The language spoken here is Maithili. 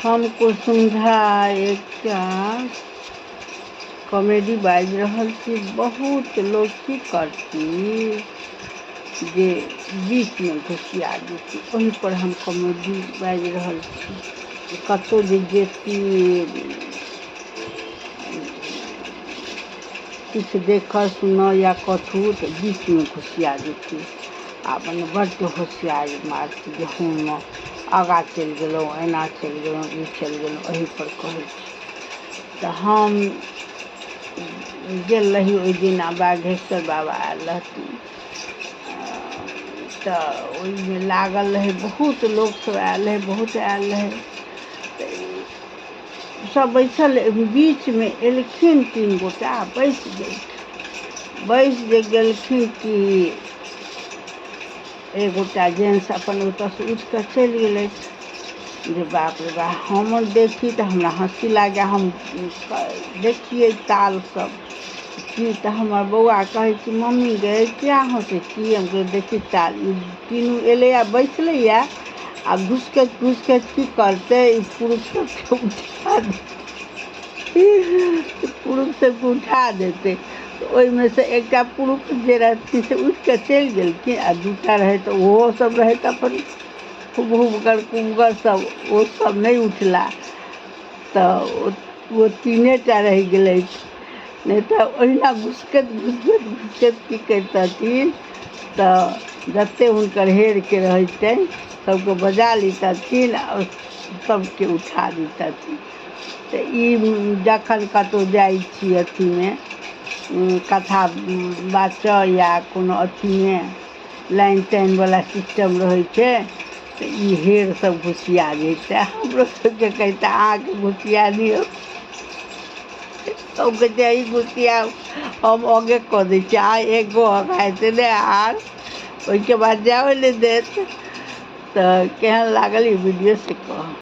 हम कुसुम झा एकटा कॉमेडी बाजि रहल छी। बहुत लोक की करती जे बीचमे घुसिया जेती, ओहिपर हम कॉमेडी बाजि रहल छी। कतहु जे जेती किछु देखऽ सुनऽ या कथू, तऽ बीचमे घुसिया जेती आ मने बड्ड होशियारी मारती जे हम आगाँ चलि गेलहुँ, एना चलि गेलहुँ, ई चलि गेलहुँ। एहिपर कहै छी तऽ हम गेल रही ओहि दिना, बाघेश्वर बाबा आयल रहथिन तऽ ओहिमे लागल रहै, बहुत लोकसभ आयल रहै, बहुत आयल रहै। तऽ सब बैसल, बीचमे एलखिन तीन गोटा, बैस गेलखिन। बैस जे गेलखिन कि एक गोटा जेंट्स अपन ओतऽसँ उठिकऽ चलि गेलथि। जे बाप रे बाप, हम देखी तऽ हमरा हँसी लागै। हम देखियै ताल सब की, तऽ हमर बौआ कहै कि मम्मी गै, किया हँसै छी? हम कहलियै, देखी ताल, ई तीनू एलैए, बैसलैए आ घुसकैत घुसकैत की करतै? ई पुरुष सबके उठा देतै, पुरुष सबके उठा देतै। तऽ ओहिमे से एकटा पुरुष जे रहथिन से उठिकऽ चलि गेलखिन आ दूटा रहै तऽ ओहो सब रहै अपन खूब हुबगर कुबगर सब, ओ सब नहि उठला, तऽ ओ तीने टा रहि गेलथि। नहि तऽ ओहिना घुसकैत घुसकैत घुसकैत की करितथिन? तऽ जते हुनकर हेरके रहितनि सबके बजा लितथिन आ सबके उठा दितथिन। तऽ ई जखन कतहु जाइ छी अथीमे कथा बाचऽ या कोनो अथीमे लाइन ताइन वाला सिस्टम रहै छै, तऽ ई हेर सब घुसिया जैते। हमरो सबके कहिता, अहाँके घुसिया दियौ? हम कहै छियै, अहीं घुसियाउ, हम आगे कऽ दै छी। अहाँ एगो आगा हेतै ने, आर ओहिके बाद जाओ नहि देत। तऽ केहन लागल ई वीडियो से कहब।